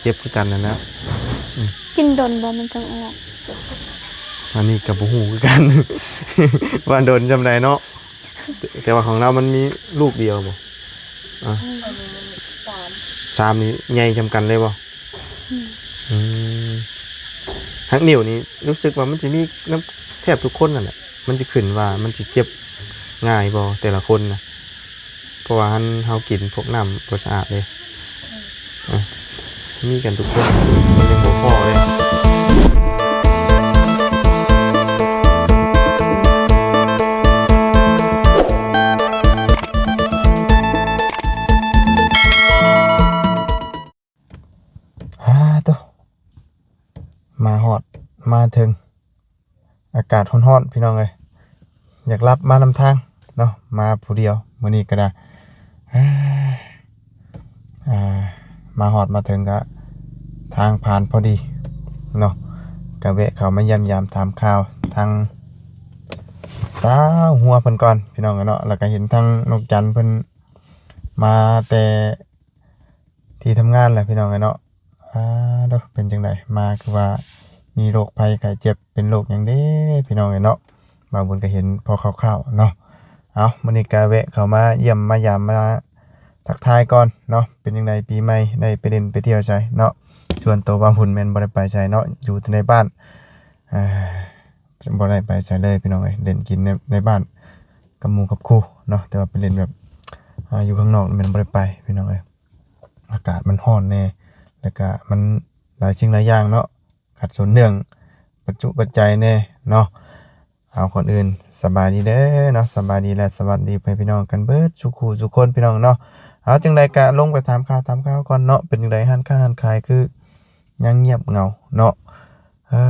ເຈັບຄືກັນຫັ້ນນະ. ອືມ ກິນດົນບໍ່ມັນຈັ່ງອອກ? ອັນນີ້ກໍບໍ່ຮູ້ຄືກັນ ວ່າດົນສ່ຳໃດເນາະ. ແຕ່ ແຕ່ວ່າຂອງລາວມັນມີລູກດຽວບໍ່? ອາ ສາມ ສາມນີ້ໃຫຍ່ສ່ຳກັນເລີຍບໍ່? ອືມ ອືມ ຫັກນິ້ວນີ້ຮູ້ສຶກວ່າມັນຊິມີນຳແທບທຸກຄົນນັ້ນແຫຼະ. ມັນຊິຂຶ້ນວ່າມັນຊິເຈັບງ່າຍບໍ່ແຕ່ລະຄົນນະ. ເພາະວ່າຫັ້ນເຮົາກິນພວກນ້ຳບໍ່ສະອາດເດ້. ເອີ ມີກັນທຸກຄົນ ມັນຍັງບໍ່ພໍເດ້. ຮາໂຕ ມາຮອດມາເຖິງ ອາກາດຮ້ອນໆ ພີ່ນ້ອງເອີຍ ຢາກຫຼັບມານຳທາງເນາະ ມາຜູ້ດຽວມື້ນີ້ກໍໄດ້. ອາ ມາຮອດມາເຖິງກະທາງຜ່ານພໍດີເນາະ ກະແວະເຂົ້າມາຢ້ຽມຢາມຖາມຂ່າວທາງສາວຫົວເພິ່ນກ່ອນ ພີ່ນ້ອງເອີຍເນາະ. ແລ້ວກະເຫັນທາງນ້ອງຈັນເພິ່ນມາແຕ່ ທີ່ທຳງານແຫຼະພີ່ນ້ອງເອີຍເນາະ. ອາ ໂດ ເປັນຈັ່ງໃດ ມາຄືວ່າມີໂລກໄພໄຂ້ເຈັບ ເປັນໂລກຫຍັງເດ້ ພີ່ນ້ອງເອີຍເນາະ. ບ່າວບຸນກໍເຫັນພໍຄ່າວໆເນາະ. ເອົາ ມື້ນີ້ກໍແວະເຂົ້າມາຢ້ຽມມາຢາມ ມາທັກທາຍກ່ອນເນາະ. ເປັນຈັ່ງໃດ ປີໃໝ່ໄດ້ໄປຫຼິ້ນໄປທ່ຽວໃສເນາະ? ສ່ວນໂຕບ່າວບຸນແມ່ນບໍ່ໄດ້ໄປໃສເນາະ ຢູ່ແຕ່ໃນບ້ານ ອາ ບໍ່ໄດ້ໄປໃສເລີຍພີ່ນ້ອງເອີຍ ຫຼິ້ນກິນໃນ ໃນບ້ານກັບໝູ່ກັບຄູ່ເນາະ. ແຕ່ວ່າໄປຫຼິ້ນແບບ ອາ ຢູ່ຂ້າງນອກແມ່ນບໍ່ໄດ້ໄປພີ່ນ້ອງເອີຍ. ອາກາດມັນຮ້ອນແດ່ ແລ້ວກະມັນຫຼາຍສິ່ງຫຼາຍຢ່າງເນາະ ຂັດສົນເລື່ອງປັດຈຸປັດໄຈແດ່ເນາະ. ເອົາ ກ່ອນອື່ນສະບາຍດີເດີເນາະ ສະບາຍດີ ແລະ ສະຫວັດດີພໍ່ແມ່ພີ່ນ້ອງກັນເບິດສູ່ຄູ່ສູ່ຄົນ ພີ່ນ້ອງເນາະ. ເອົາ ຈັ່ງໃດກະລົງໄປຖາມຂ່າວຖາມຄາວກ່ອນເນາະ ເປັນຈັ່ງໃດ ຮ້ານຄ້າຮ້ານຂາຍຄືຍັງງຽບເຫງົາເນາະ. ເອີ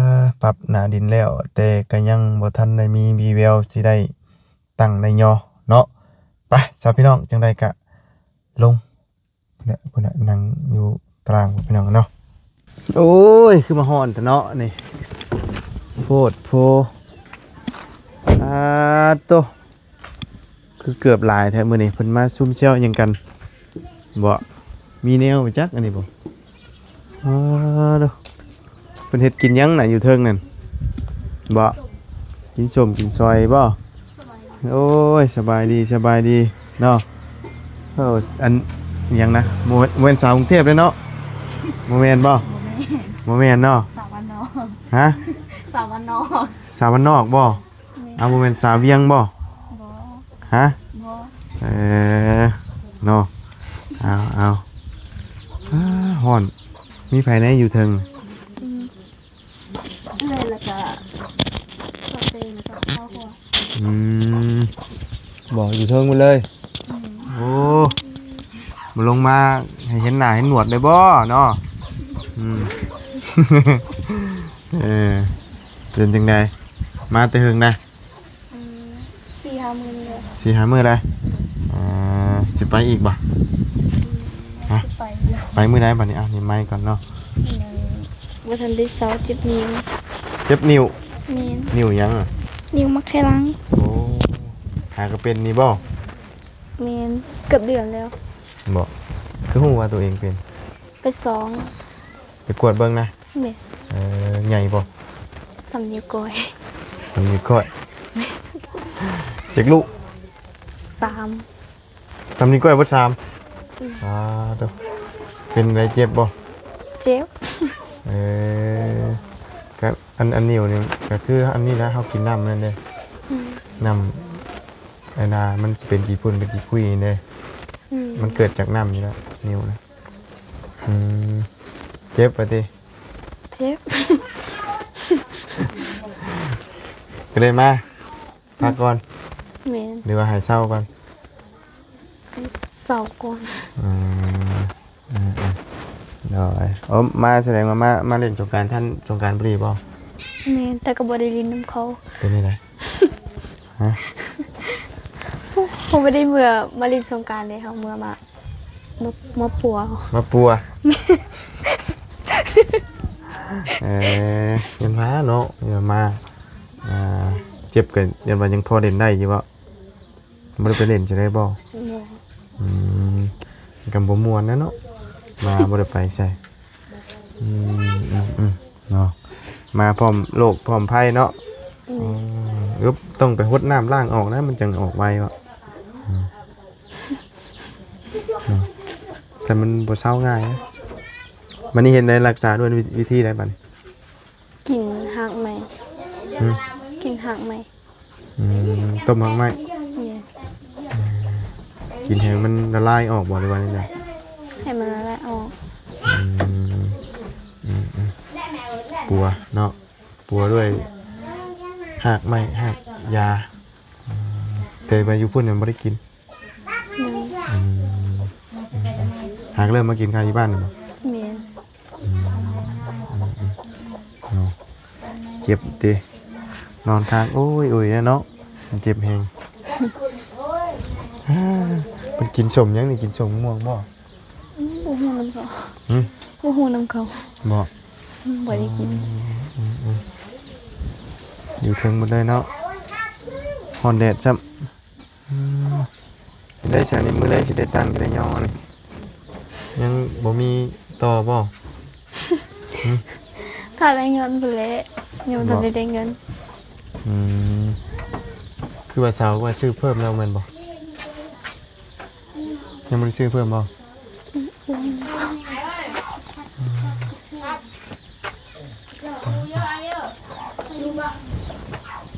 ປັບໜ້າດິນແລ້ວ ແຕ່ກະຍັງບໍ່ທັນໄດ້ມີວີ່ແວວຊິໄດ້ຕັ້ງໄດ້ຍໍເນາະ. ໄປ ຊາວພີ່ນ້ອງ ຈັ່ງໃດກະລົງ ເນາະ ພຸ້ນນະ ນັ່ງຢູ່ຕາລາງພຸ້ນ ພີ່ນ້ອງເນາະ. ໂອ້ຍ ຄືມາຮ້ອນແທ້ເນາະນີ້ ໂພດໂພ. ອາໂຕ ຄືເກືອບຫຼາຍແທ້ມື້ນີ້ ເພິ່ນມາຊຸມແຊວຫຍັງກັນບໍ? ມີແນວໄປຈັກອັນນີ້ບໍ? ອາໂຕ ເພິ່ນເຮັດກິນຫຍັງນະຢູ່ເທິງນັ້ນບໍ? ກິນສົ້ມກິນຊອຍບໍ? ໂອ້ຍ ສະບາຍດີ ສະບາຍດີເນາະ. ເອີ ອັນຫຍັງນະ ບໍ່ ບໍ່ແມ່ນສາວກຸງເທບເດ້ເນາະ? ບໍ່ແມ່ນບໍ? ບໍ່ແມ່ນ ບໍ່ແມ່ນເນາະ? ສາວບ້ານນອກ. ຮະ? ສາວບ້ານນອກ. ສາວບ້ານນອກບໍ? ແມ່ນ. ເອົາ ບໍ່ແມ່ນສາວວຽງບໍ? ບໍ່. ຮະ? ບໍ່. ເອີ ເນາະ ເອົາ ເອົາ. ອາ ຮ້ອນ ມີໃຜແດ່ຢູ່ເທິງ? ອືມ ເອື້ອຍ ແລ້ວກະສາວເຕ ແລ້ວກະສາວຫົວ. ອືມ ບໍ່ ຢູ່ເທິງໝົດເລີຍ. ອືມ ໂອ້ ບໍ່ລົງມາໃຫ້ເຫັນໜ້າເຫັນໜວດໄດ້ບໍ່ເນາະ? ອືມ ເອີ ເປັນຈັ່ງໃດ ມາແຕ່ເຫິງນະ? ອືມ ສີ່ຫ້າມື້ນີ້ແຫຼະ. ສີ່ຫ້າມື້ແລ້ວ. ເອີ ຊິໄປອີກບໍ່? ອືມ ຮະ? ຊິໄປຢູ່. ໄປມື້ໃດບັດນີ້? ອ່ະ ນີ້ໄມກ່ອນເນາະ. ອືມ ບໍ່ທັນໄດ້ເຊົາ ເຈັບນິ້ວ. ເຈັບນິ້ວ? ແມ່ນ. ນິ້ວຫຍັງອະ? ນິ້ວໝາກໄຂ່ຫຼັງ. ໂອ້ ຫາກໍເປັນນີ້ບໍ່? ແມ່ນ ເກືອບເດືອນແລ້ວ. ບໍ່ ຄືຮູ້ວ່າຕົວເອງເປັນ? ໄປສ່ອງ ໄປກວດເບິ່ງນະ. ແມ່ນ. ເອີ ໃຫຍ່ບໍ່? ສ່ຳນິ້ວກ້ອຍ. ສ່ຳນິ້ວກ້ອຍ. ແມ່ນ. ຈັກລູກ? ສາມ. ສ່ຳນິ້ວກ້ອຍເບິດສາມ. ອືມ ອາໂຕ ເປັນໃດເຈັບບໍ່? ເຈັບ. ເອີ ກະອັນ ອັນນິ້ວນີ້ກະຄືອັນນີ້ແຫຼະ ເຮົາກິນນ້ຳນັ້ນເດ້. ອືມ ນ້ຳ ອັນນ່າ ມັນຊິເປັນຂີ້ຝຸ່ນເປັນຂີ້ຂຸຍນີ້ເດ້. ອືມ ມັນເກີດຈາກນ້ຳນີ້ແຫຼະ ນິ້ວນະ. ອືມ ເຈັບວ່າຕິ? ເຈັບ. ກໍເລີຍມາ ອືມ ພັກກ່ອນ. ແມ່ນ. ຫຼືວ່າໃຫ້ເຊົາກ່ອນ? ໃຫ້ເຊົາກ່ອນ. ອືມ ເອີໆ ໂດຍ. ໂອ້ ມາ ສະແດງວ່າມາ ມາຫຼິ້ນສົງການ ທັນສົງການພໍດີບໍ່? ແມ່ນ ແຕ່ກໍບໍ່ໄດ້ຫຼິ້ນນຳເຂົາ. ເປັນຈັ່ງໃດ? ຮະ? ເຮົາບໍ່ໄດ້ເມືອມາຫຼິ້ນສົງການເດ້ ເຮົາເມືອມາ ມາ ມາປົວ. ມາປົວ. ແມ່ນ. ເອີ ຢ້ານວ່າເນາະ ຢ້ານວ່າມາ ອ່າ ເຈັບກໍຢ້ານວ່າຍັງພໍຫຼິ້ນໄດ້ຢູ່ບໍ່? ບໍ່ໄດ້ໄປຫຼິ້ນໃສເລີຍບໍ່? ບໍ່. ອືມ ກໍບໍ່ມ່ວນແຫຼະເນາະ ມາບໍ່ໄດ້ໄປໃສ. ອືມ ອືມ ອືມ ເນາະ ມາພ້ອມໂລກພ້ອມໄພເນາະ. ອືມ ອືມ ອືມ ຕ້ອງໄປຫົດນ້ຳລ້າງອອກນະ ມັນຈັ່ງອອກໄວເນາະ. ອືມ ເນາະ ແຕ່ມັນບໍ່ເຊົາງ່າຍນະ. ບັດນີ້ເຮັດໄດ້ ລັກສາດ້ວຍວິ ວິທີໃດບັດນີ້? ກິນຮາກໄມ້. ຫືມ? ກິນຮາກໄມ້. ອືມ ຕົ້ມຮາກໄມ້. ແມ່ນ. ອືມ ກິນໃຫ້ມັນລະລາຍອອກບໍ່ ຫຼືວ່າແນວໃດ? ໃຫ້ມັນລະລາຍອອກ. ອືມ ອືມ ອືມ ປົວເນາະ ປົວດ້ວຍຮາກໄມ້ ຮາກຢາ. ອືມ ແຕ່ວ່າຢູ່ພຸ້ນຍັງບໍ່ໄດ້ກິນ. ອືມ ອືມ ຫາກເລີ່ມມາກິນຂ້າວຢູ່ບ້ານນີ້ບໍ່? ແມ່ນ. ອືມ ອືມ ອືມ ເນາະ ເຈັບຕິ ນອນຄ້າງໂອ້ຍໆແລ້ວເນາະ ມັນເຈັບແຮງ. ເພິ່ນກິນສົ້ມຫຍັງນີ້? ກິນສົ້ມມ່ວງບໍ່? ອືມ ບໍ່ຮູ້ນຳເຂົາ. ຫືມ? ບໍ່ຮູ້ນຳເຂົາ. ບໍ່? ອືມ ບໍ່ໄດ້ກິນ. ອືມ ອືມ ອືມ ຢູ່ເທິງໝົດເລີຍເນາະ ຮ້ອນແດດຊ້ຳ. ອືມ ໄດ້ຊັ້ນນີ້ ມື້ໃດຊິໄດ້ຕັ້ງ ຊິໄດ້ຍໍນີ້ ຍັງບໍ່ມີຕໍ່ບໍ່? ຫືມ? ຖ້າໄດ້ເງິນພຸ້ນແຫຼະ ຍັງບໍ່ທັນໄດ້ໄດ້ເງິນ. ອືມ ຄືວ່າສາວວ່າຊື້ເພີ່ມແລ້ວແມ່ນບໍ່? ຍັງບໍ່ໄດ້ຊື້ເພີ່ມບໍ່? ອືມ ອືມ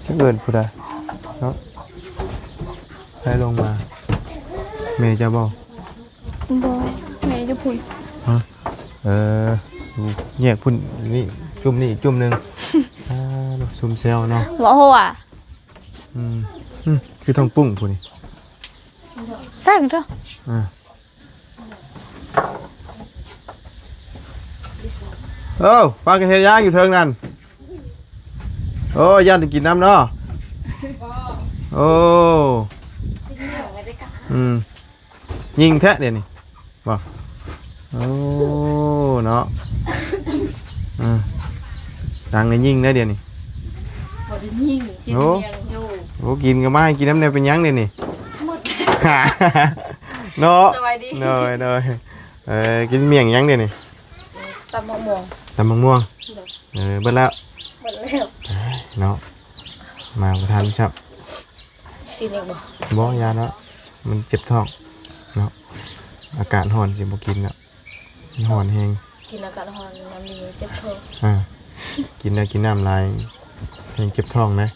ຈັກເອີ້ນຜູ້ໃດເນາະ? ໃຜລົງມາ? ແມ່ເຈົ້າບໍ່? ບໍ່ ແມ່ຢູ່ພຸ້ນ. ຮະ? ເອີ ແຍກພຸ້ນ ນີ້ຈຸ້ມນີ້ຈຸ້ມໜຶ່ງ. ອ່າ ຊຸມແຊວເນາະ ບໍ່ຮູ້ວ່າ. ອືມ ອືມ ຄືທ້ອງປຸ້ງຜູ້ນີ້ ສ້າງເຖາະ. ອ່າ ໂອ້ ພາກັນເຮັດຫຍັງຢູ່ເທິງນັ້ນ? ໂອ້ ຢ້ານໄດ້ກິນນຳເນາະ. ໂອ້ ອືມ ຍິງແທ້ດຽວນີ້ ບໍ່? ໂອ້ ເນາະ ເອີ ດັງນີ້ຍິງແທ້ດຽວນີ້. ບໍ່ໄດ້ຍິງ ກິນ ໂອ້ ໝ້ຽງຢູ່. ໂອ້ ກິນກໍມາໃຫ້ກິນນຳແດ່ ເປັນຫຍັງດຽວນີ້? ໝົດ ເນາະ. ສະບາຍດີ. ໂດຍ ໂດຍ. ເອີ ກິນໝ້ຽງຫຍັງດຽວນີ້? ຕຳໝາກມ່ວງ. ຕຳໝາກມ່ວງ. ໂດຍ. ເອີ ເບິດແລ້ວ? ເບິດແລ້ວ. ເນາະ ມາບໍ່ທັນຊ້ຳ. ກິນອີກບໍ່? ບໍ່ ຢ່າເນາະ ມັນເຈັບທ້ອງເນາະ. ອາກາດຮ້ອນຊິບໍ່ກິນເນາະ ມັນຮ້ອນແຮງ. ກິນອາກາດຮ້ອນ ນ້ຳດີເຈັບທ້ອງ. ອ່າ ກິນແລ້ວກິນນ້ຳຫຼາຍ ແຮງເຈັບທ້ອງນະ.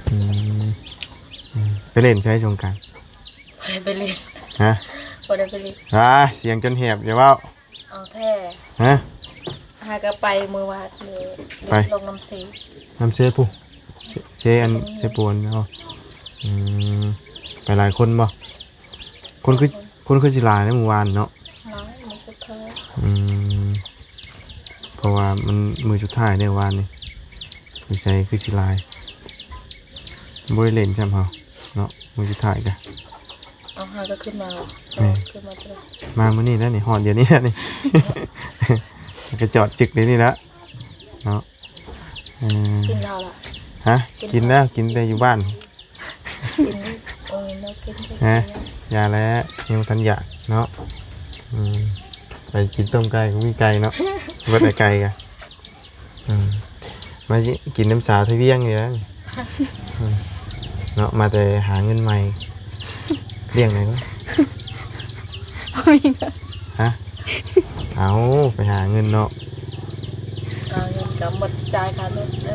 ອືມ ອືມ ໄປຫຼິ້ນໃສສົງການ? ບໍ່ໄດ້ໄປຫຼິ້ນ. ຮະ? ບໍ່ໄດ້ໄປຫຼິ້ນ. ອ່າ ສຽງຈົນແຫບ ຢ່າເວົ້າ. ເອົາແທ້. ຮະ? ຫາກໍໄປມື້ວານນີ້ ໄປ ລົງນ້ຳເຊ. ນ້ຳເຊພຸ້ນ? ເຊ ເຊອັນ ເຊປວນເນາະ. ອືມ ໄປຫຼາຍຄົນບໍ່? ຄົນຄື ຄົນຄືຊິຫຼາຍໃນມື້ວານເນາະ. ຫຼາຍ ມື້ສຸດທ້າຍ. ອືມ ເພາະວ່າມັນມື້ສຸດທ້າຍໃນວານນີ້ ຢູ່ໃສຄືຊິຫຼາຍ. ບໍ່ໄດ້ຫຼິ້ນຊ້ຳເຮົາເນາະ ມື້ສຸດທ້າຍກະ ເອົາ ຫາກໍຂຶ້ນມາ. ແມ່ນ ຂຶ້ນມາເທື່ອ ມາມື້ນີ້ແລ້ວນີ້ ຮອດດຽວນີ້ແລ້ວນີ້ ກໍຈອດຈຶກດຽວນີ້ແລ້ວເນາະ. ເອີ ກິນແລ້ວລະ? ຮະ? ກິນ ກິນແລ້ວ ກິນແຕ່ຢູ່ບ້ານ. ກິນ ໂອ້ຍ ເນາະ ກິນແຕ່ ຮະ? ຢ່າແລ້ວ ຍັງບໍ່ທັນຢາກເນາະ. ອືມ ໄປກິນຕົ້ມໄກ່ກໍມີໄກ່ເນາະ ເບິດໄອ້ໄກ່ກະ. ອືມ ມາກິນນຳສາວໄທວຽງນີ້ແຫຼະ. ອືມ ເນາະ ມາແຕ່ຫາເງິນໃໝ່ ລ້ຽງໄດ້ບໍ່? ບໍ່ມີເງິນ. ຮະ? ເອົາ ໄປຫາເງິນເນາະ ຫາເງິນກໍໝົດ ຈ່າຍຄ່າລົດເດີ.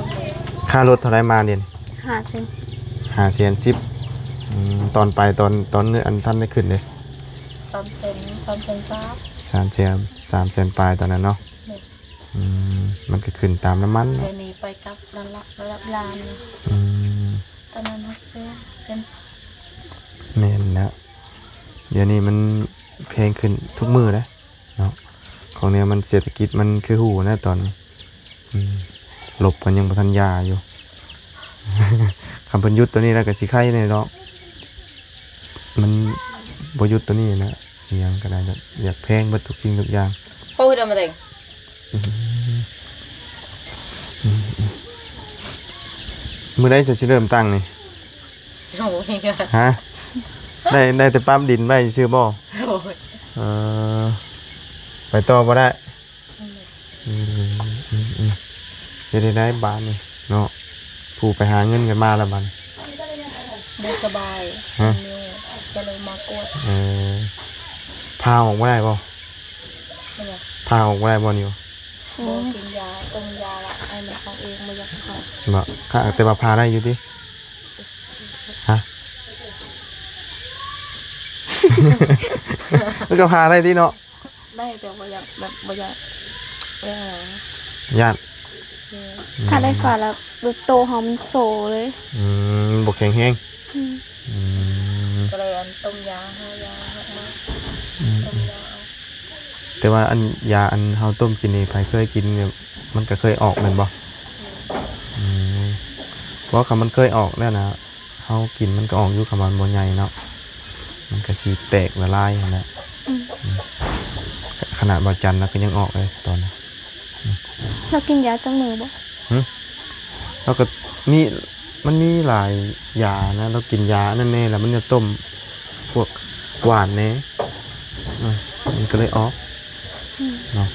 ຄ່າລົດເທົ່າໃດມາດຽວນີ້? ຫ້າແສນສິບ. ຫ້າແສນສິບ. ອືມ ຕອນໄປ ຕອນ ຕອນເງິນອັນທັນໄດ້ຂຶ້ນເດ້? ສາມແສນ ສາມແສນສາມ. ສາມແສນ ສາມແສນປາຍຕອນນັ້ນເນາະ. ອືມ ມັນກໍຂຶ້ນຕາມນ້ຳມັນເນາະ. ດຽວນີ້ໄປກັບລະດັບ ລະດັບລ້ານ. ອືມ ຕອນນັ້ນຫົກແສນ ແສນ. ແມ່ນແລ້ວ ດຽວນີ້ມັນແພງຂຶ້ນທຸກມື້ເດ້ເນາະ ຂອງແນວມັນ ເສດຖະກິດມັນຄືຮູ້ນະຕອນນີ້. ອືມ ລົບເພິ່ນຍັງບໍ່ທັນຢ່າຢູ່. ຄັນເພິ່ນຢຸດໂຕນີ້ແລ້ວກໍຊິໄຄແດ່ເນາະ. ມັນບໍ່ຢຸດໂຕນີ້ນະ ອີຫຍັງກໍໄດ້ ແບບຢາກແພງເບິດທຸກສິ່ງທຸກຢ່າງ. ໂອ້ຍ ດຳມາແດງ. ອືມ ອືມ ອືມ ມື້ໃດຈະຊິເລີ່ມຕັ້ງນີ້? ໂອ້ຍ ຮະ? ໄດ້ ໄດ້ແຕ່ປັບດິນໄວ້ຊື່ບໍ່? ໂດຍ. ເອີ ໄປຕໍ່ບໍ່ໄດ້? ອືມ ອືມ ອືມ ເຮັດໃຫ້ໄດ້ບາດນີ້ເນາະ ຜູ້ໄປຫາເງິນກັນມາແລ້ວບາດນີ້ ບໍ່ສະບາຍ ຮະ? ເນາະ ກໍເລີຍມາກວດ. ເອີ ຜ່າອອກບໍ່ໄດ້ບໍ່? ເປັນຫຍັງ? ຜ່າອອກບໍ່ໄດ້ບໍ່ນີ້? ບໍ່ ບໍ່ ກິນຢາ ຕົ້ມຢາລະ ໃຫ້ມັນອອກເອງ ບໍ່ຢາກຜ່າ. ບໍ່ ຄະ ແຕ່ວ່າຜ່າໄດ້ຢູ່ຕິ? ຮະ? ມັນກໍຜ່າໄດ້ຕິເນາະ? ໄດ້ ແຕ່ບໍ່ຢາກ ແບບບໍ່ຢາກ ບໍ່ຢາກ ຢ້ານ ແມ່ນ ຖ້າໄດ້ຜ່າແລ້ວ ແບບໂຕເຮົາມັນໂຊເລີຍ. ອືມ ມັນບໍ່ແຂງແຮງ. ອືມ ອືມ ກໍເລີຍອັນຕົ້ມຢາ ຫາຢາ ຫາໝາ ອືມ ຕົ້ມຢາເອົາ. ແຕ່ວ່າອັນຢາອັນເຮົາຕົ້ມກິນນີ້ ໃຜເຄີຍກິນ ແບບມັນກໍເຄີຍອອກແມ່ນບໍ່? ແມ່ນ ອືມ ເພາະວ່າຄັນມັນເຄີຍອອກແລ້ວນະ ເຮົາກິນມັນກໍອອກຢູ່ ຄຳວ່າມັນບໍ່ໃຫຍ່ເນາະ ມັນກໍຊິແຕກລະລາຍຫັ້ນແຫຼະ. ອືມ ອືມ ຂະໜາດບ່າວຈັນລາວກໍຍັງອອກເລີຍຕອນນັ້ນ. ອືມ ລາວກິນຢາຈັກມື້ບໍ່? ຫຶ ລາວກໍມີ ມັນມີຫຼາຍຢານະ ລາວກິນຢາອັນນັ້ນແດ່ ແລ້ວມັນຈະຕົ້ມພວກຫວານແດ່ ອືມ ມັນກໍເລີຍອອກ. ອືມ ເນາະ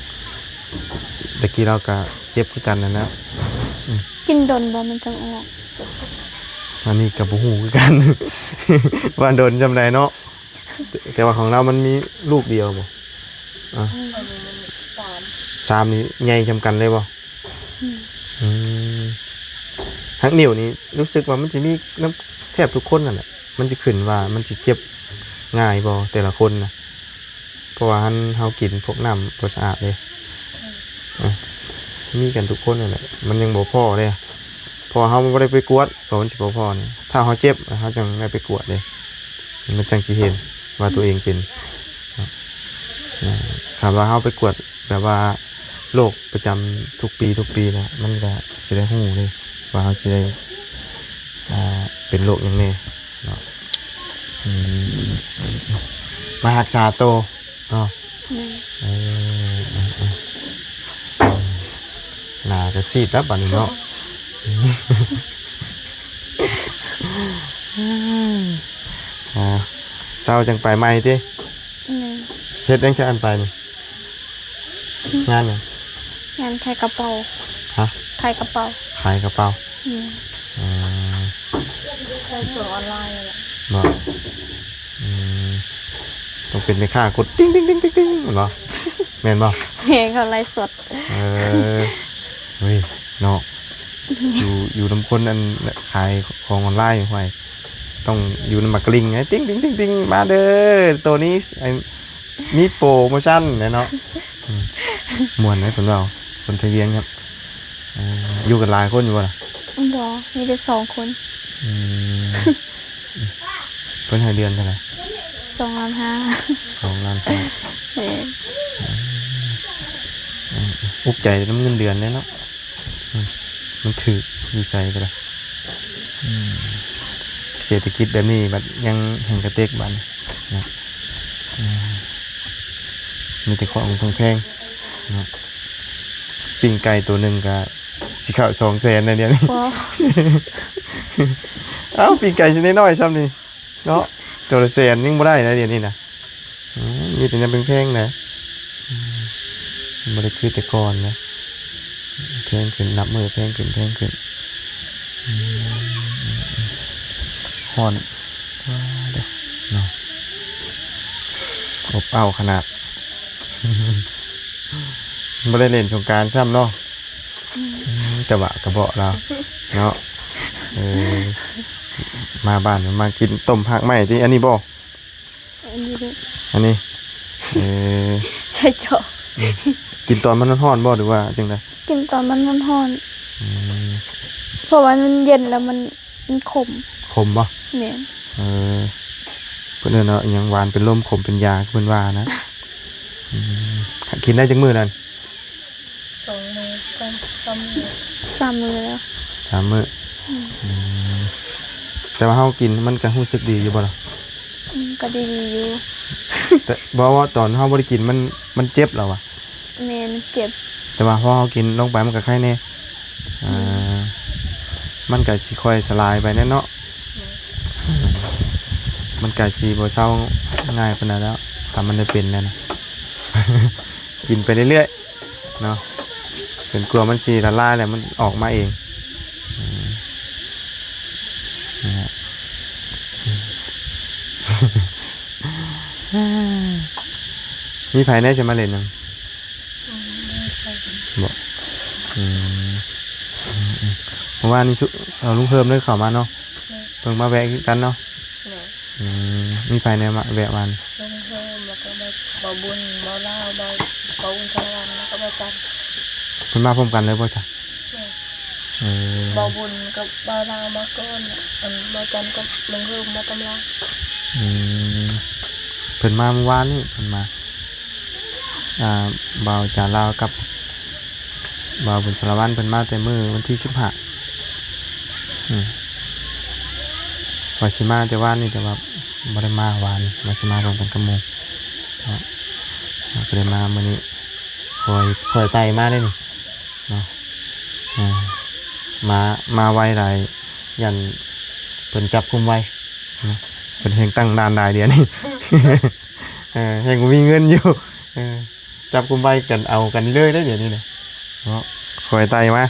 ແຕ່ກີ້ລາວກໍເຈັບຄືກັນຫັ້ນນະ. ອືມ ກິນດົນບໍ່ມັນຈັ່ງອອກ? ອັນນີ້ກໍບໍ່ຮູ້ຄືກັນ ວ່າດົນສ່ຳໃດເນາະ ແຕ່ ແຕ່ວ່າຂອງລາວມັນມີລູກດຽວບໍ່? ອາ ອັນນີ້ມັນສາມ ສາມນີ້ໃຫຍ່ສ່ຳກັນເລີຍບໍ່? ອືມ ອືມ ຫັກນິ້ວນີ້ຮູ້ສຶກວ່າມັນຊິມີນຳແທບທຸກຄົນນັ້ນແຫຼະ ມັນຊິຂຶ້ນວ່າມັນຊິເຈັບງ່າຍບໍ່ແຕ່ລະຄົນນະ ເພາະວ່າຫັ້ນເຮົາກິນພວກນ້ຳບໍ່ສະອາດເດ້. ອືມ ອາ ມີກັນທຸກຄົນນັ້ນແຫຼະ ມັນຍັງບໍ່ພໍເດ້ ເພາະວ່າເຮົາບໍ່ໄດ້ໄປກວດ ເພາະມັນຊິບໍ່ພໍນີ້ ຖ້າເຮົາເຈັບ ເຮົາຈັ່ງໄດ້ໄປກວດເດ້ ມັນຈັ່ງຊິເຫັນວ່າຕົວເອງເປັນເນາະ. ອາ ຄັນວ່າເຮົາໄປກວດແບບວ່າໂລກປະຈຳທຸກປີ ທຸກປີນະ ມັນກະຊິໄດ້ຮູ້ເດ້ວ່າເຮົາຊິໄດ້ ອ່າ ເປັນໂລກຫຍັງແດ່ເນາະ. ອືມ ມາຮັກສາໂຕເນາະ. ແມ່ນ ເອີ ເອີ ເອີ ໜ້າກະຊີດແລ້ວບາດນີ້ເນາະ. ອ່າ ເຊົາຈັ່ງໄປໃໝ່ຕິ? ແມ່ນ ເຮັດຫຍັງຈະອັນໄປນີ້? ອືມ ງານຫຍັງ? ງານຂາຍກະເປົາ. ຮະ? ຂາຍກະເປົາ. ຂາຍກະເປົາ. ແມ່ນ ອືມ ຂາຍເຄື່ອງອອນລາຍນີ້ແຫຼະ. ບໍ່? ອືມ ຕ້ອງເປັນແມ່ຄ້າກົດຕິງໆໆໆ ແມ່ນບໍ່? ແມ່ນ ເຂົາໄລຟ໌ສົດ. ເອີ ເຮີ້ຍ ເນາະ ຢູ່ ຢູ່ນຳຄົນອັນຂາຍຂອງອອນລາຍ ຫ້ວຍ ຕ້ອງຢູ່ນຳໝາກກະລິ່ງ ຕິງໆໆໆ ມາເດີ ໂຕນີ້ ໄອ້ ມີໂປຣໂມຊັນແຫຼະເນາະ. ອືມ ມ່ວນເດ້ເພິ່ນເວົ້າ ຄົນໄທວຽງຄັບ. ເອີ ຢູ່ກັນຫຼາຍຄົນຢູ່ບໍ່ລະ? ບໍ່ ມີແຕ່ສອງຄົນ. ອືມ ເພິ່ນໃຫ້ເດືອນເທົ່າໃດ? ສອງລ້ານຫ້າ. ສອງລ້ານຫ້າ. ເອີ ອືມ ອຸກໃຈນຳເງິນເດືອນແດ່ເນາະ. ອືມ ມັນຖືກຢູ່ໃສກໍໄດ້. ອືມ ເສດຖະກິດແບບນີ້ບັດຍັງແຮ່ງກະເຕັກບັດນີ້ເນາະ. ອືມ ມີແຕ່ຂອງແພງໆເນາະ. ປີ້ງໄກ່ໂຕໜຶ່ງກະຊິເຂົ້າສອງແສນແລ້ວດຽວນີ້. ບໍ່ ເອົ້າ ປີ້ງໄກ່ຊິນ້ອຍໆຊ່ຳນີ້ ເນາະ ໂຕລະແສນຍັງບໍ່ໄດ້ນະ ດຽວນີ້ນະ. ອືມ ມີແຕ່ແນວແພງໆນະ. ອືມ ບໍ່ໄດ້ຄືແຕ່ກ່ອນນະ ແພງຂຶ້ນ ນັບມື້ແພງຂຶ້ນ ແພງຂຶ້ນ. ອືມ ຮ້ອນ ວ້າເດີ ເນາະ ອົບເອົ້າຂະໜາດ. ບໍ່ໄດ້ເລ່ນສົງການຊ້ຳເນາະ. ອືມ ອືມ ແຕ່ວ່າກະເບາະລາວເນາະ. ເອີ ມາບ້ານມາກິນຕົ້ມຮາກໄມ້ຕິ ອັນນີ້ບໍ່? ອັນນີ້ເດ້ ອັນນີ້ ເອີ ໃສ່ຈອກ. ອືມ ກິນຕອນມັນຮ້ອນໆບໍ່ ຫຼືວ່າຈັ່ງໃດ? ກິນຕອນມັນຮ້ອນໆ. ອືມ ເພາະວ່າມັນເຢັນແລ້ວມັນ ມັນຂົມ. ຂົມບໍ່? ແມ່ນ ເອີ ເພິ່ນເອີ້ນວ່າອີ່ຫຍັງ ຫວານເປັນລົມ ຂົມເປັນຢາ ຄືເພິ່ນວ່ານະ. ອືມ ກິນໄດ້ຈັກມື້ແລ້ວ? ສອງມື້ ສາມ ສາມມື້ ສາມມື້ແລ້ວ ສາມມື້. ອືມ ອືມ ແຕ່ວ່າເຮົາກິນມັນກະຮູ້ສຶກດີຢູ່ບໍ່ລະ? ອືມ ກະດີຢູ່. ແຕ່ ບໍ່ ວ່າຕອນເຮົາບໍ່ໄດ້ກິນມັນ ມັນເຈັບລະຫວາ? ແມ່ນ ມັນເຈັບ ແຕ່ວ່າພໍເຮົາກິນລົງໄປມັນກະໄຄແດ່. ອືມ ອ່າ ມັນກະຊິຄ່ອຍສະຫຼາຍໄປແດ່ເນາະ. ແມ່ນ ມັນກະຊິບໍ່ເຊົາງ່າຍປານໃດແລ້ວ ຖ້າມັນໄດ້ເປັນແລ້ວນະ. ກິນໄປເລື້ອຍໆເນາະ. ຈົນກວ່າມັນຊິລະລາຍແລ້ວມັນອອກມາເອງ. ອືມ ນີ້ແຫຼະ ມີໃຜແດ່ຊິມາຫຼິ້ນນຳ? ອືມ ບໍ່ ອືມ ອືມໆ ເມື່ອວານນີ້ ເອົາ ລຸງເພີ່ມເລີຍເຂົ້າມາເນາະ. ແມ່ນ ເພິ່ນມາແວະຄືກັນເນາະ. ແມ່ນ ອືມ ມີໃຜແດ່ມາແວະວານ? ລຸງເພີ່ມ ແລ້ວກໍບ່າວບຸນ ບ່າວລາວ ບ່າວ ບ່າວບຸນສາລະວັນ ແລ້ວກໍບ່າວຈັນ. ເພິ່ນມາພ້ອມກັນເລີຍບໍ່ຈະ? ແມ່ນ ເອີ ບ່າວບຸນກັບບ່າວລາວມາກ່ອນ ອັນ ບ່າວຈັນກັບລຸງເພີ່ມມາຕາມຫຼັງ. ອືມ ເພິ່ນມາມື້ວານນີ້ ເພິ່ນມາ ອ່າ ບ່າວຈາລາວກັບບ່າວບຸນສາລະວັນ ເພິ່ນມາແຕ່ມື້ວັນທີສິບຫ້າ. ອືມ ວ່າຊິມາແຕ່ວານນີ້ ແຕ່ວ່າບໍ່ໄດ້ມາວານນີ້ ວ່າຊິມາພ້ອມກັນກັບໝູ່ເນາະ ກໍເລີຍມາມື້ນີ້. ຂ້ອຍ ຂ້ອຍໄຕ່ມາເດ້ນີ້ເນາະ. ເອີ ມາ ມາໄວຫຼາຍ ຢ້ານເພິ່ນຈັບກຸມໄວເນາະ. ເພິ່ນແຮ່ງຕັ້ງດ່ານຫຼາຍດຽວນີ້ ເອີ ແຮ່ງບໍ່ມີເງິນຢູ່. ເອີ ຈັບກຸມໄວກັນ ເອົາກັນເລີຍເດ້ດຽວນີ້ນະເນາະ. ຂ້ອຍໄຕ່ມາ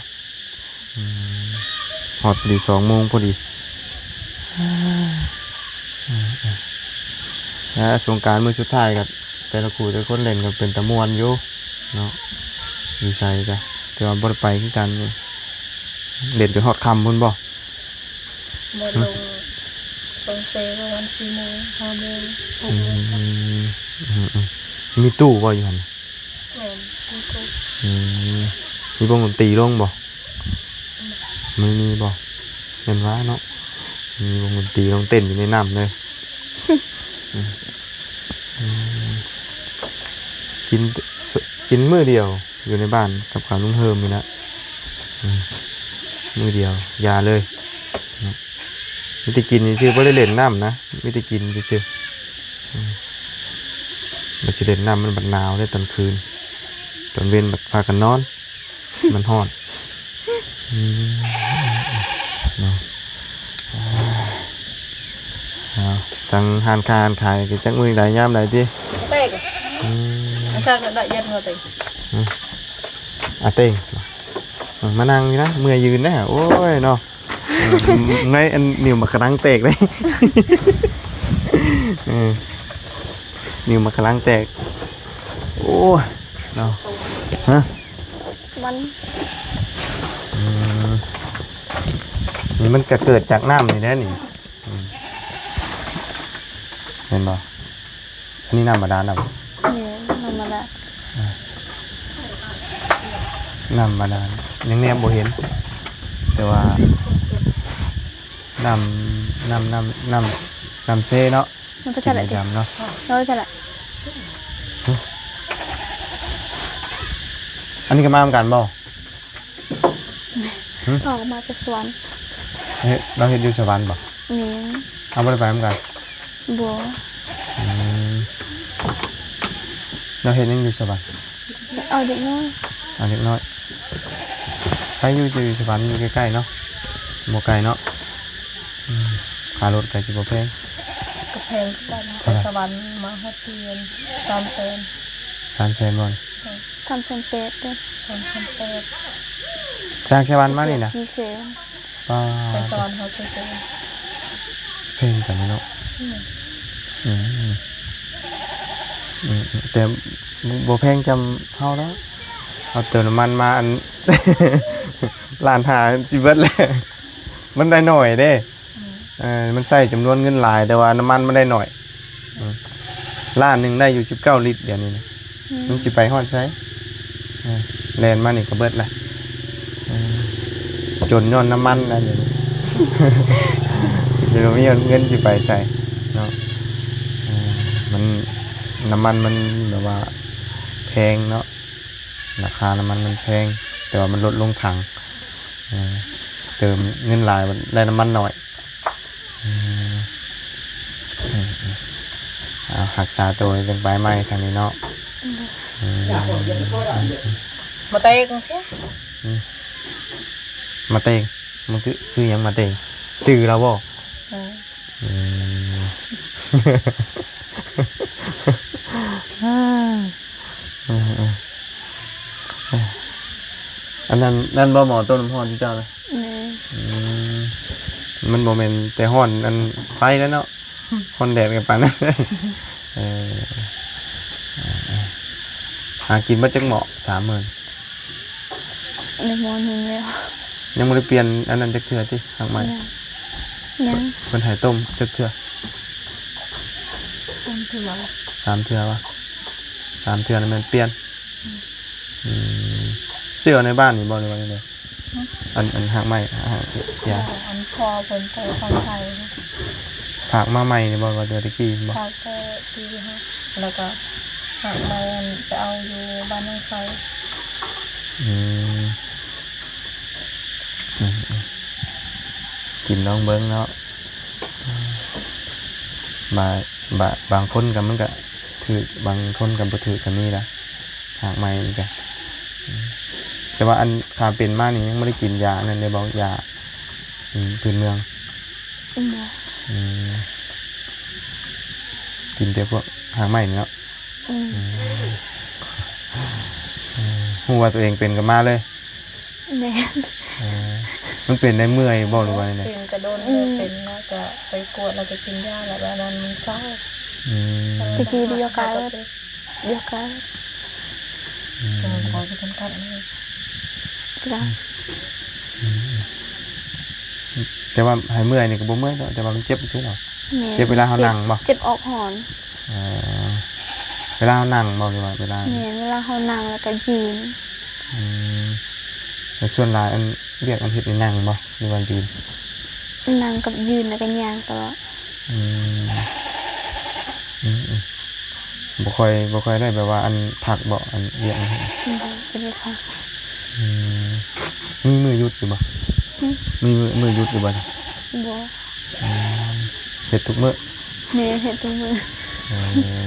ອືມ ຮອດພໍດີສອງໂມງພໍດີ. ອາ ສົງການມື້ສຸດທ້າຍກໍແຕ່ລະຄູ່ແຕ່ລະຄົນຫຼິ້ນກໍເປັນຕາມ່ວນຢູ່ເນາະ. ຢູ່ໃສກະ ແຕ່ວ່າບໍ່ໄດ້ໄປຄືກັນ. ເຫຼັ້ນຈົນຮອດຄ່ຳພຸ້ນບໍ່? ບໍ່ ຫືມ ລົງ ລົງເຊປະມານສີ່ໂມງ ຫ້າໂມງ ຫົກໂມງ. ອືມ ອືມໆ ມີຕູ້ບໍ່ຢູ່ຫັ້ນ? ແມ່ນ ມີຕູ້. ອືມ ມີວົງດົນຕີລົງບໍ່? ອືມ ມັນມີບໍ່? ແມ່ນວ່າເນາະ ມີວົງດົນຕີລົງເຕັ້ນຢູ່ໃນນ້ຳເດີ. ອືມ ອືມ ກິນ ກິນມື້ດຽວຢູ່ໃນບ້ານກັບຂາວລຸງເຮີມນີ້ນະ. ອືມ ມື້ດຽວຢ່າເລີຍເນາະ. ມີແຕ່ກິນຊື່ໆ ບໍ່ໄດ້ຫຼິ້ນນ້ຳນະ ມີແຕ່ກິນຊື່ໆ. ອືມ ບັດຊິຫຼິ້ນນ້ຳມັນບັດໜາວເດ້ຕອນຄືນ ຕອນເວັນບັດພາກັນນອນ ມັນຮ້ອນ. ອືມ ເນາະ ເອົາ ທາງຮ້ານຄ້າຮ້ານຂາຍກໍຈັກມື້ໃດຍາມໃດຕິ. ອືມ ອາເຕັງ ອາເຕັງ ມານັ່ງຢູ່ນະ ເມື່ອຍຢືນນະ. ໂອ້ຍເນາະ ເອີ ໃນອັນ ນິ້ວໝາກກະລັງແຕກເດ້. ເອີ ນິ້ວໝາກກະລັງແຕກ. ໂອ້ຍເນາະ ຮະ ມັນ ອືມ ນີ້ມັນກະເກີດຈາກນ້ຳນີ້ແຫຼະນີ້. ອືມ ເຫັນບໍ່? ອັນນີ້ນ້ຳບາດານນະ? ແມ່ນ ນ້ຳບາດານ. ອ່າ ນ້ຳບາດານ ຍັງແນມບໍ່ເຫັນ ແຕ່ວ່ານ້ຳ ນ້ຳ ນ້ຳ ນ້ຳ ນ້ຳເຊເນາະ. ມັນໄປໃສລະຕິ? ເນາະ ມັນໄປໃສລະ? ຫຶ ອັນນີ້ກໍມານຳກັນບໍ່? ຫຶ ອອກມາແຕ່ສະຫວັນ. ເຮັດ ລາວເຮັດຢູ່ສະຫວັນບໍ່? ແມ່ນ. ເຮົາບໍ່ໄດ້ໄປນຳກັນ? ບໍ່. ອືມ ລາວເຮັດຫຍັງຢູ່ສະຫວັນ? ເອົາເດັກນ້ອຍ. ເອົາເດັກນ້ອຍ. ໃຜຢູ່ ຢູ່ສະຫວັນຢູ່ໃກ້ໆເນາະ ບໍ່ໄກເນາະ. ອືມ ຄ່າລົດກໍຊິບໍ່ແພງ. ກໍແພງຄືກັນ. ເທົ່າໃດ? ແຕ່ສະຫວັນມາຮອດທີ່ສາມແສນ. ສາມແສນບໍ່? ສາມແສນແປດເດີ. ສາມແສນແປດ. ຈາກສະຫວັນມານີ້ນະ? ສີ່ແສນ. ປ້າ ໄປສະຫວັນຮອດສີ່ແສນ. ແພງປານນີ້ເນາະ. ອືມ ອືມ ອືມ ແຕ່ບໍ່ແພງສ່ຳເຮົາດອກ. ເຮົາເຕີມນ້ຳມັນມາ ອັນ ລ້ານຫ້າຊິເບິດແລ້ວ. ມັນໄດ້ໜ້ອຍເດ້. ອືມ ເອີ ມັນໃຊ້ຈຳນວນເງິນຫຼາຍ ແຕ່ວ່ານ້ຳມັນມັນໄດ້ໜ້ອຍ. ອືມ ລ້ານໜຶ່ງໄດ້ຢູ່ສິບເກົ້າລິດດຽວນີ້ນະ. ອືມ ມັນຊິໄປຮອດໃສ? ເອີ ແລ່ນມານີ້ກໍເບິດລະ. ເອີ ຈົນຍ້ອນນ້ຳມັນນະດຽວນີ້. ດຽວບໍ່ມີເງິນຊິໄປໃສເນາະ. ເອີ ມັນ ນ້ຳມັນມັນແບບວ່າແພງເນາະ. ລາຄານ້ຳມັນມັນແພງ ແຕ່ວ່າມັນລົດລົງຖັງ. ເອີ ເຕີມເງິນຫຼາຍ ໄດ້ນ້ຳມັນໜ້ອຍ. ເອີ ເອົາ ຮັກສາໂຕຈັ່ງໄປໃໝ່ທາງນີ້ເນາະ. ເອີ ມາແຕງເຊຍ. ອືມ ມາແຕງ ມັນຄື ຄືຫຍັງມາແຕງ? ຊື່ລາວບໍ່? ເອີ ອືມ ເອີ ເອີ ເອີ. ອັນນັ້ນ ນັ້ນບໍ່ ໝໍຕົ້ມນ້ຳຮ້ອນທີ່ເຈົ້ານະ? ແມ່ນ. ອືມ ມັນບໍ່ແມ່ນແຕ່ຮ້ອນອັນໄຟແລ້ວເນາະ ຮ້ອນແດດກໍປານນັ້ນ. ເອີ ຫາກິນເບິດຈັກໝໍ້ ສາມມື້? ໄດ້ໝໍ້ໜຶ່ງແລ້ວ. ຍັງບໍ່ໄດ້ປ່ຽນອັນນັ້ນຈັກເທື່ອຕິ ຫາກໄມ້? ຍັງ ຍັງ. ເພິ່ນໃຫ້ຕົ້ມຈັກເທື່ອ? ສາມເທື່ອ. ສາມເທື່ອວະ? ສາມເທື່ອນັ້ນແມ່ນປ່ຽນ. ອືມ ອືມ ຊື້ເອົາໃນບ້ານນີ້ບໍ່ ຫຼືວ່າແນວໃດ? ຮະ? ອັນ ອັນຫາກໄມ້ ຫາກ ເອີ ອັນພໍ່ເພິ່ນໄປຝັ່ງໄທ ຝາກມາໃໝ່ນີ້ບໍ່ ວ່າແຕ່ກີ້ບໍ່? ຝາກແຕ່ປີຫ້າ ແລ້ວກໍຫາກໄມ້ອັນໄປເອົາຢູ່ບ້ານໜອງໄຊ. ອືມ ອືມ ອືມ ກິນລອງເບິ່ງເນາະ. ບາ ບາ ບາງຄົນກໍ ມັນກໍຖືກ ບາງຄົນກໍບໍ່ຖືກກໍມີນະ ຫາກໄມ້ນີ້ກະ. ອືມ ແຕ່ວ່າອັນຂ້າເປັນມານີ້ຍັງບໍ່ໄດ້ກິນຢາອັນນັ້ນເດ້ບໍ່ ຢາ ອືມ ພື້ນເມືອງ? ບໍ່. ອືມ ກິນແຕ່ພວກຫາກໄມ້ນີ້ເນາະ? ອືມ ອືມ ເອີ ຮູ້ວ່າຕົວເອງເປັນກໍມາເລີຍ? ແມ່ນ. ເອີ ມັນເປັນໄດ້ເມື່ອຍບໍ່ ຫຼືວ່າແນວໃດ? ເປັນກະດົນແລ້ວ ອືມ ເປັນແລ້ວກະໄປກວດ ແລ້ວກະກິນຢາ ແລ້ວບາດນັ້ນມັນເຊົາ. ອືມ ແຕ່ກີ້ໄປຢອກກາ ໄປຢອກກາ. ອືມ ແຕ່ວ່າບໍ່ໄດ້ໄປຈຳກັດເລີຍ ກະ ອືມ ອືມ ແຕ່ວ່າໃຫ້ເມື່ອຍນີ້ກໍບໍ່ເມື່ອຍດອກ ແຕ່ວ່າມັນເຈັບຊື່ເນາະ. ແມ່ນ. ເຈັບເວລາເຮົານັ່ງບໍ່? ເຈັບ ເຈັບອອກຮ້ອນ. ເອີ ເວລາເຮົານັ່ງບໍ່ ຫຼືວ່າເວລາ? ແມ່ນ ເວລາເຮົານັ່ງແລ້ວກໍຢືນ. ອືມ ແລ້ວສ່ວນຫຼາຍອັນ ວຽກອັນເຮັດນີ້ນັ່ງບໍ່ ຫຼືວ່າຢືນ? ນັ່ງກັບຢືນ ແລ້ວກໍຍ່າງຕະຫຼອດ. ອືມ ອືມ ອືມ ບໍ່ຄ່ອຍ ບໍ່ຄ່ອຍໄດ້ແບບວ່າອັນພັກບໍ່ ອັນວຽກອັນເຮັດ? ບໍ່ ບໍ່ໄດ້ພັກ. ອືມ ມີມື້ຢຸດຢູ່ບໍ່? ຫຶ? ມີມື້ ມື້ຢຸດຢູ່ບໍ່? ບໍ່. ອືມ ເຮັດທຸກມື້? ແມ່ນ ເຮັດທຸກມື້. ເອີ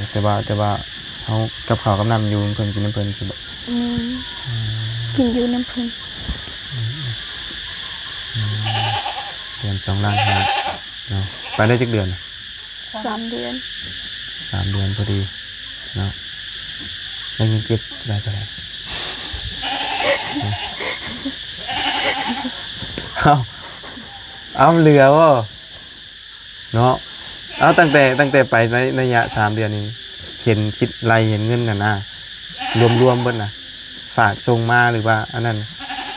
ແຕ່ວ່າ ແຕ່ວ່າເຮົາກັບເຂົ້າກັບນ້ຳຢູ່ນຳເພິ່ນ ກິນນຳເພິ່ນຊີ້ບໍ່? ແມ່ນ. ອືມ ກິນຢູ່ນຳເພິ່ນ. ອືມ ອືມ ເດືອນສອງລ້ານຫ້າເນາະ. ໄປໄດ້ຈັກເດືອນ? ສາມເດືອນ. ສາມເດືອນພໍດີເນາະ. ໄດ້ເງິນເກັບໄດ້ເທົ່າໃດ? ເອົ້າ ເອົາ ເຫຼືອບໍ່ເນາະ? ເອົາ ຕັ້ງແຕ່ ຕັ້ງແຕ່ໄປໃນໄລຍະສາມເດືອນນີ້ ເຫັນຄິດໄລ່ເຫັນເງິນຫັ້ນນະ ລວມໆເບິດນະ ຝາກສົ່ງມາ ຫຼືວ່າອັນນັ້ນ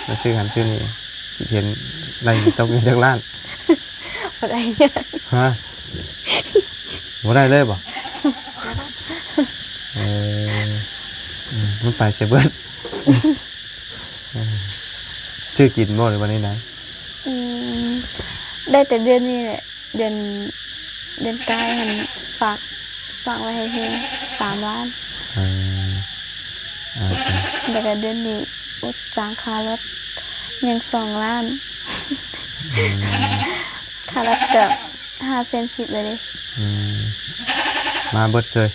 ມາຊື້ຫັ້ນຊື້ນີ້ ຄິດເຫັນໄລ່ຕົກຢູ່ຈັກລ້ານ? ບໍ່ໄດ້ເລີຍ. ຮະ? ບໍ່ໄດ້ເລີຍບໍ່? ເອີ ອືມ ມັນໄປໃສເບິດ? ເອີ ຊື້ກິນບໍ່ ຫຼືວ່າແນວໃດ? ອືມ ໄດ້ແຕ່ເດືອນນີ້ແຫຼະ. ເດືອນ ເດືອນກາຍຫັ້ນຝາກ ຝາກໄວ້ໃຫ້ເພິ່ນສາມລ້ານ. ເອີ ເອີ ແລ້ວກໍເດືອນນີ້ອຸດຈ້າງຄ່າລົດຍັງສອງລ້ານ. ອືມ ຄ່າລົດກໍຫ້າແສນສິບແລ້ວເດ້. ອືມ ມາເບິດເຊີຍ.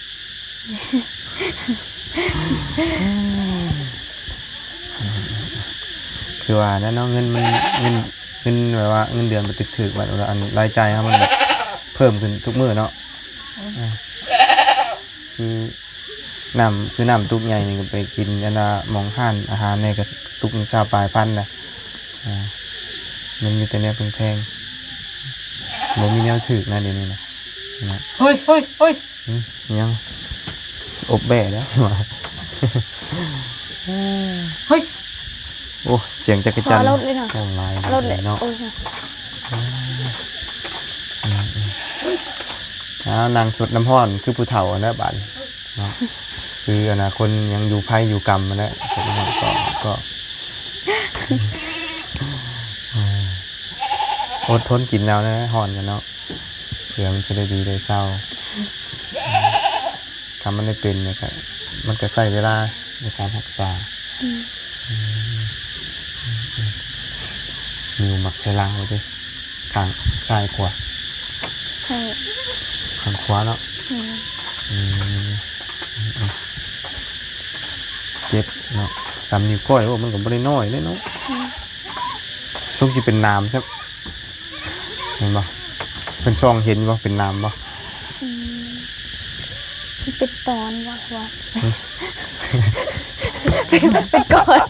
ຄືວ່າແຫຼະເນາະ ເງິນມັນ ເງິນ ເງິນແບບວ່າເງິນເດືອນມັນຖືກໆ ບັດອັນລາຍຈ່າຍເຮົາມັນແບບເພີ່ມຂຶ້ນທຸກມື້ເນາະ. ອືມ ອ່າ ຄືນ້ຳ ຄືນ້ຳຕຸກໃຫຍ່ນີ້ກໍໄປກິນອັນນ່າ ໝ່ອງຮ້ານອາຫານແດ່ກໍຕຸກຊາວປາຍພັນນະ. ອ່າ ມັນມີແຕ່ແນວແພງໆ ບໍ່ມີແນວຖືກນະ ດຽວນີ້ນະ ນະ. ໂອ້ຍ ໂອ້ຍ ໂອ້ຍ. ຫຶ ຫຍັງ? ອົບແບ້ແລ້ວ. ເຮີ້ຍ ໂອ້ ສຽງຈັກກະຈັ່ນ ຮອດລົດເລີຍເນາະ ໂອ້ ຫຼາຍລົດເລີຍເນາະ. ໂອ້ຍ ອືມ ອືມ ອືມ ເອົາ ນັ່ງສົດນ້ຳຮ້ອນຄືຜູ້ເຖົ້າຫັ້ນແຫຼະບາດນີ້ເນາະ ຄືອັນນ່າ ຄົນຍັງຢູ່ໄພຢູ່ກຳຫັ້ນແຫຼະ ສົດນ້ຳຮ້ອນກໍ ກໍ ເອີ ອົດທົນກິນເອົາແຫຼະ ຮ້ອນກັນເນາະ ເພື່ອມັນຈະໄດ້ດີໄດ້ເຊົາ. ຄັນມັນໄດ້ເປັນນີ້ກະ ມັນກະໃຊ້ເວລາໃນການຮັກສາ. ອືມ ອືມ ອືມ ອືມ ມີໝາກໄຂ່ຫຼັງບໍ່ຕິ ຂ້າງຊ້າຍຂວາ? ຂ້າງ ຂ້າງຂວາເນາະ. ອືມ ອືມ ອືມ ອືມ ເຈັບເນາະ ສາມນິ້ວກ້ອຍ. ໂອ້ ມັນກໍບໍ່ໄດ້ນ້ອຍເດ້ເນາະ. ອືມ ຊົງຊິເປັນໜາມຊ້ຳ ແມ່ນບໍ່? ເພິ່ນສ່ອງເຫັນຢູ່ບໍ່? ເປັນໜາມບໍ່? ອືມ ເປັນຕອນບໍ່? ວ່າ ຫຶ ເປັນ ເປັນກ້ອນ.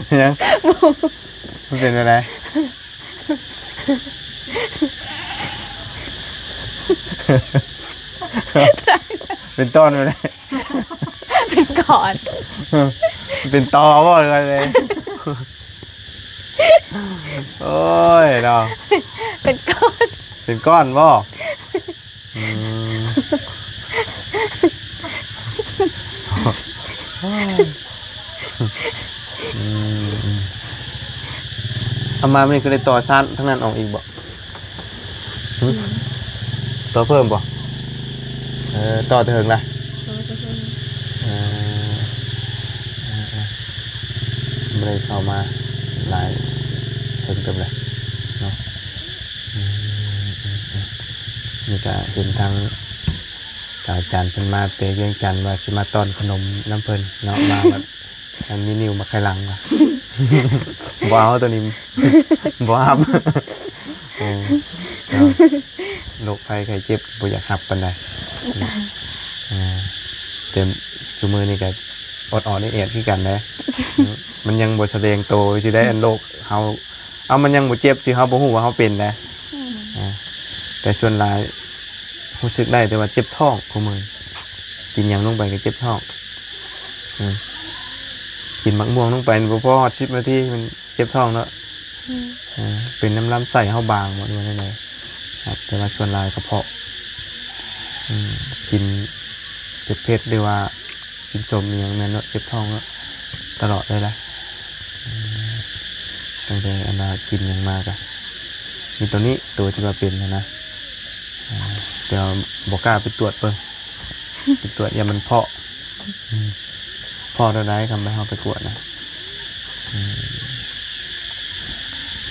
หยัง มันเป็นอะไร เป็นต้อนไปเลย เป็นก้อน เป็นตอบ่ หรือว่าไง โอ้ยเนาะ เป็นก้อน เป็นก้อนบ่ อืม อืม เอามามื้อนี้คือได้ต่อซานทางนั้นออกอีกบ่ หึ ต่อเพิ่มบ่ เออ ต่อแต่เฮิงล่ะ ต่อแต่เฮิง เออ เออ เออ บ่ได้เข้ามาหลายเฮิงเติบแล้วเนาะ อืม อืม อืม นี่ก็เห็นทางสาวจันทร์เพิ่นมาแต่เวียงจันทน์ ว่าสิมาต้อนขนมนำเพิ่นเนาะ มาบัด อันมีนิวมาไข่หลังว่ะ บ่เอาตัวนี้ บ่ฮับ เออ เนาะ โรคภัยไข้เจ็บบ่อยากฮับปานใด อ่า แต่ซุมื้อนี้ก็ออดๆแอดๆคือกันเด้ มันยังบ่แสดงโตสิได้ อันโรคเฮา เอา มันยังบ่เจ็บสิ เฮาบ่ฮู้ว่าเฮาเป็นเด้ อืม อ่า แต่ส่วนหลายรู้สึกได้แต่ว่าเจ็บท้องคู่มื้อ กินหยังลงไปก็เจ็บท้อง อืม กินหมากม่วงลงไปนี่บ่พอฮอดสิบนาทีมันเจ็บท้องเนาะ อืม เออ เป็นน้ำลำไส้เฮาบางบ่ หรือว่าแนวใด ครับ แต่ว่าส่วนหลายกระเพาะ อืม กินเผ็ดๆ หรือว่ากินส้มอีหยังแม่นเนาะ เจ็บท้องเนาะ ตลอดเลยนะ อืม ตั้งแต่อันว่ากินหยังมาก็มีตัวนี้ ตัวที่ว่าเป็นหั้นนะ อ่า แต่ว่าบ่กล้าไปตรวจเบิ่ง ไปตรวจย่านมันเพาะ อืม เพาะแนวใด คันไป เฮาไปกวดนะ อืม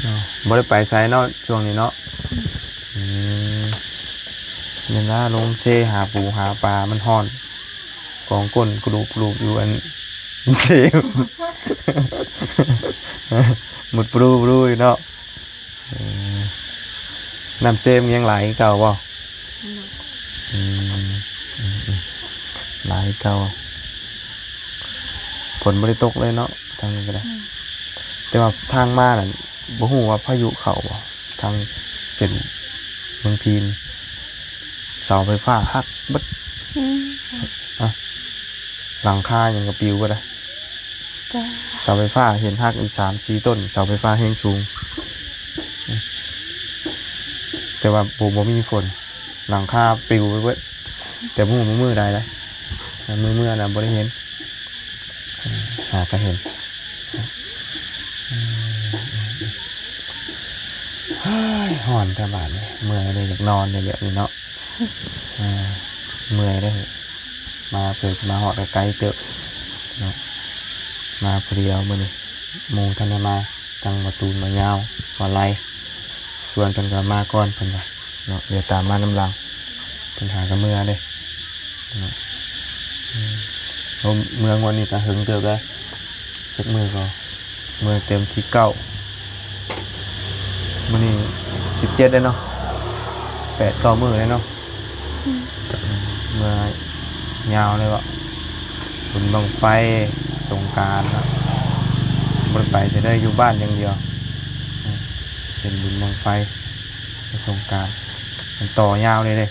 เนาะ บ่ได้ไปไสเนาะ ช่วงนี้เนาะ อืม นี่ล่ะ ลงเซหาปูหาปลา มันร้อน กองก้นกระดูกๆ อยู่อัน เซ หมดปลูๆ อยู่เนาะ เออ น้ำเซมันยังไหลคือเก่าบ่ อืม อืม อืม ไหลคือเก่า ฝนบ่ได้ตกเลยเนาะ ทางนี้ก็ได้ อืม แต่ว่าทางมานั่น บ่ฮู้ว่าพายุเข้าบ่ ทางเส้นเมืองพีน เสาไฟฟ้าหักเบิด อืม ฮะ หลังคาหยังก็ปิวเบิดอะ จ้า เสาไฟฟ้าเห็นหักอีกสามสี่ต้น เสาไฟฟ้าแฮงสูง แต่ว่าบ่ บ่มีฝน หลังคาปิวไปเบิด แต่บ่ฮู้ว่ามื้อใดนะ มื้อเมื่อน่ะบ่ได้เห็น หากะเห็น เฮ้ย ฮ้อนแท้บาดนี้ เมื่อยเลย อยากนอนเลยแบบนี้เนาะ อ่า เมื่อยเด้อ มาเพิ่นมาฮอดก็ไกลเติบเนาะ มาผู้เดียวมื้อนี้ หมู่ทันได้มา ทั้งบ่าวตูน บ่าวยาว บ่าวไล ชวนเพิ่นก็มาก่อนเพิ่นว่าเนาะ เดี๋ยวตามมานำหลัง เพิ่นหาก็เมือเด้เนาะ อืม เมืองวันนี้ก็เฮิงเติบแล้ว จักมื้อก็ เมือเต็มที่เก้า มื้อนี้สิบเจ็ดแล้วเนาะ แปดเก้ามื้อแล้วเนาะ อืม เมือยาวเลยเว้า บุญบั้งไฟ สงกรานต์เนาะ บ่ได้ไปไสเลย อยู่บ้านอย่างเดียว เป็นบุญบั้งไฟ สงกรานต์ มันต่อยาวเลยเด้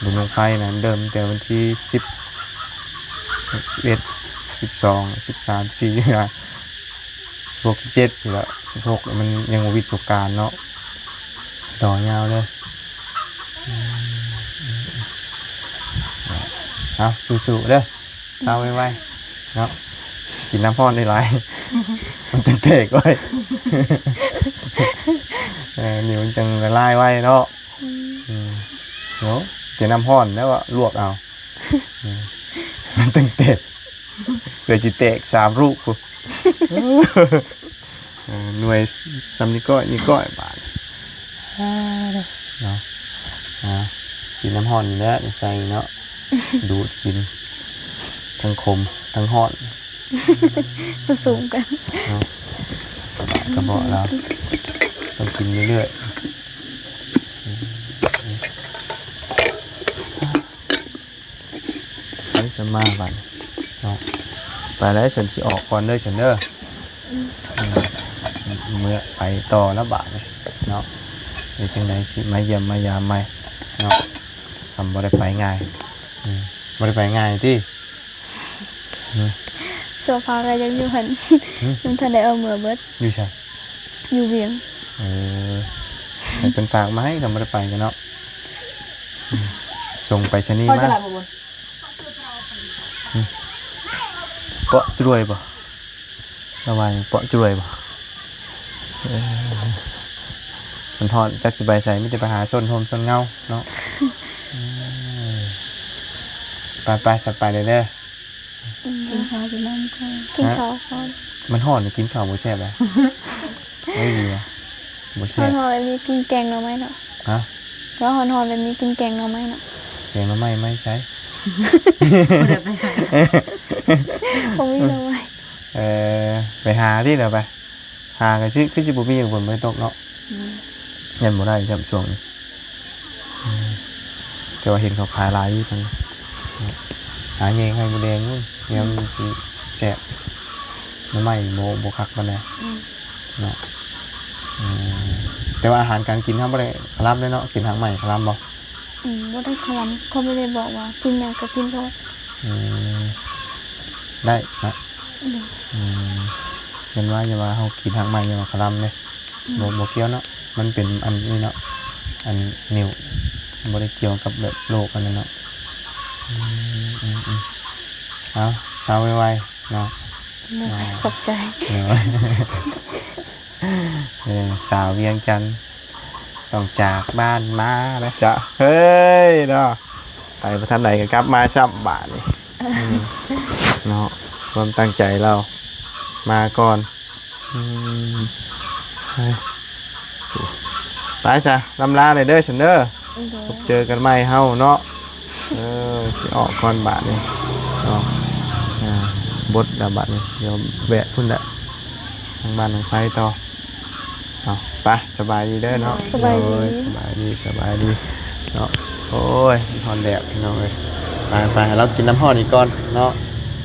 บุญบั้งไฟนะ เริ่มตั้งแต่วันที่สิบ สิบเอ็ด สิบสอง สิบสาม สิบสี่ สิบหก สิบเจ็ด พุ้นแหละ สิบหก มันยังบ่วิดสงกรานต์เนาะ ต่อยาวเลย เอา สู้ๆ เด้อ เซาไวๆ เนาะ กินน้ำร้อนหลายๆ มันจั่งแตกไว เออ นี่มันจั่งละลายไวเนาะ อืม อืม โอ้ กินน้ำร้อนแล้วก็ลวกเอา อืม มันจั่งแตก เพื่อสิแตกสามลูกพุ้น เออ หน่วยส่ำนี้ก้อย นี่ก้อยบาด เนาะ เอา กินน้ำร้อนนี่แหละ ใส่เนาะ ดูดกิน ทั้งขม ทั้งร้อน ผสมกัน เนาะ กระเพาะเรา ต้องกินเรื่อยๆ ไป สมาบัดนี้เนาะ ไปแล้ว ฉันสิออกก่อนเด้อ ฉันเด้อ ອືມ ເມືອໄປຕໍ່ແລ້ວບາດນີ້ເນາະ. ເຮັດຈັ່ງໃດຊິມາຢ້ຽມມາຢາມໃໝ່ເນາະ ຄຳບໍ່ໄດ້ໄປງ່າຍ. ອືມ ບໍ່ໄດ້ໄປງ່າຍຕິ? ອືມ ເສື້ອຜ້າກໍຍັງຢູ່ຫັ້ນ. ຫືມ? ຍັງທັນໄດ້ເອົາເມືອເບິດ. ຢູ່ໃສ? ຢູ່ວຽງ. ເອີ ໃຫ້ເພິ່ນຝາກມາໃຫ້ ຄຳບໍ່ໄດ້ໄປກັນເນາະ. ອືມ ສົ່ງໄປສະນີມາ. ອືມ ເປາະຈະລວຍບໍ່? ລະວ່າຫຍັງ ເປາະຈະລວຍບໍ່? ເອີ ມັນຮ້ອນ ຈັກຊິໄປໃສ ມີແຕ່ໄປຫາຊົນຮົ່ມຊົນເງົາເນາະ. ເອີ ໄປໆ ສັດໄປເດີ. ອືມ ກິນເຂົ້າກິນນ້ຳກ່ອນ ກິນເຂົ້າກ່ອນ. ມັນຮ້ອນ ກິນເຂົ້າບໍ່ແຊບເດ. ເອີ ດີວ່າບໍ່ແຊບ. ຮ້ອນໆ ແບບນີ້ກິນແກງໜໍ່ໄມ້ເນາະ. ຮະ? ວ່າຮ້ອນໆ ແບບນີ້ກິນແກງໜໍ່ໄມ້ເນາະ. ແກງໜໍ່ໄມ້ມາໃສ? ບໍ່ໄດ້ໄປຫາ ບໍ່ມີໜໍ່ໄມ້. ເອີ ໄປຫາຕິລະໄປ ຫາກໍຊິ ຄືຊິບໍ່ມີຫຍັງ ຝົນບໍ່ໄດ້ຕົກເນາະ. ອືມ ຍັງບໍ່ໄດ້ຊ້ຳຊ່ວງນີ້. ອືມ ແຕ່ວ່າເຫັນເຂົາຂາຍຫຼາຍຢູ່ທາງ ຫາແຍງໄຂ່ມົດແດງພຸ້ນ ແນວມັນຊິແຊບ. ໜໍ່ໄມ້ບໍ່ ບໍ່ຄັກປານໃດ. ອືມ ເນາະ. ອືມ ແຕ່ວ່າອາຫານການກິນເຮົາບໍ່ໄດ້ຄະລຳເດ້ເນາະ ກິນຮາກໄມ້ຄະລຳບໍ່? ອືມ ບໍ່ໄດ້ຄະລຳ ເຂົາບໍ່ໄດ້ບອກວ່າກິນຫຍັງກໍກິນໂລດ. ອືມ ໄດ້ເນາະ. ໂດຍ. ອືມ ເຫັນວ່າ ຢ່າວ່າເຮົາກິນຮາກໄມ້ ຢ່າວ່າຄະລຳເດ້. ອືມ ບໍ່ ບໍ່ກ່ຽວເນາະ ມັນເປັນອັນນີ້ເນາະ ອັນນິ້ວ ບໍ່ໄດ້ກ່ຽວກັບແບບໂລກອັນນັ້ນເນາະ. ອືມ ອືມ ອືມ ເອົາ ເຊົາໄວໆເນາະ. ໂດຍ. ເນາະ ຂອບໃຈ. ໂດຍ. ເອີ ສາວວຽງຈັນ ຕ້ອງຈາກບ້ານມານະເຈົ້າ. ເຮີ້ຍເນາະ ໄປບໍ່ທັນໃດກໍກັບມາຊ້ຳບາດນີ້. ເອີ ອືມ ເນາະ ຄວາມຕັ້ງໃຈລາວມາກ່ອນ. ອືມ ເຮີ້ຍ ໄປຊະ ລຳລາແດ່ເດີຊັ້ນເດີ. ໂດຍ. ພົບເຈີກັນໃໝ່ເຮົາເນາະ. ເອີ ຊິອອກກ່ອນບາດນີ້ເນາະ. ອ່າ ບົດແລ້ວບາດນີ້ ດຽວແວະພຸ້ນແຫຼະ ທາງບ້ານທາງໄຟຕໍ່. ເອົາ ໄປ ສະບາຍດີເດີເນາະ. ໂດຍ. ສະບາຍດີ. ໂດຍ ສະບາຍດີ ສະບາຍດີເນາະ. ໂອ້ຍ ຮ້ອນແດດພີ່ນ້ອງເອີຍ. ໄປ ໄປ ໃຫ້ລາວກິນນ້ຳຮ້ອນອີກກ່ອນເນາະ.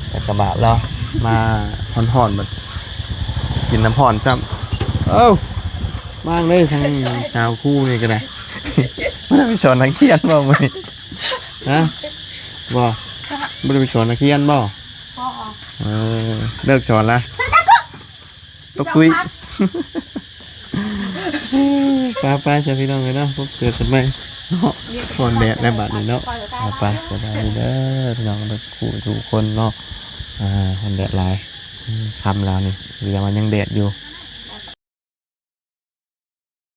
ແຕ່ກະບາບລາວ ມາຮ້ອນໆ ບັດກິນນ້ຳຮ້ອນຊ້ຳ. ເອົ້າ ມາເລີຍ ທາງສາວຄູນີ້ກໍໄດ້. ບໍ່ໄດ້ໄປສອນນັກຮຽນບໍ່ມື້ນີ້? ຮະ? ບໍ່ ບໍ່ໄດ້ໄປສອນນັກຮຽນບໍ່? ບໍ່. ເອີ ເລີກສອນລະ? ຕົກຕຸ້ຍ. ໄປໆ ຊະພີ່ນ້ອງເອີຍເນາະ ພົບເຈີກັນໃໝ່ເນາະ. ຮ້ອນແດດແລ້ວບາດນີ້ເນາະ. ໄປໆ ສະບາຍດີເດີພີ່ນ້ອງເບິດຄູ່ທຸກຄົນເນາະ. ອ່າ ຮ້ອນແດດຫຼາຍ ອືມ ຄ່ຳແລ້ວນີ້ ແຕ່ວ່າຍັງແດດຢູ່.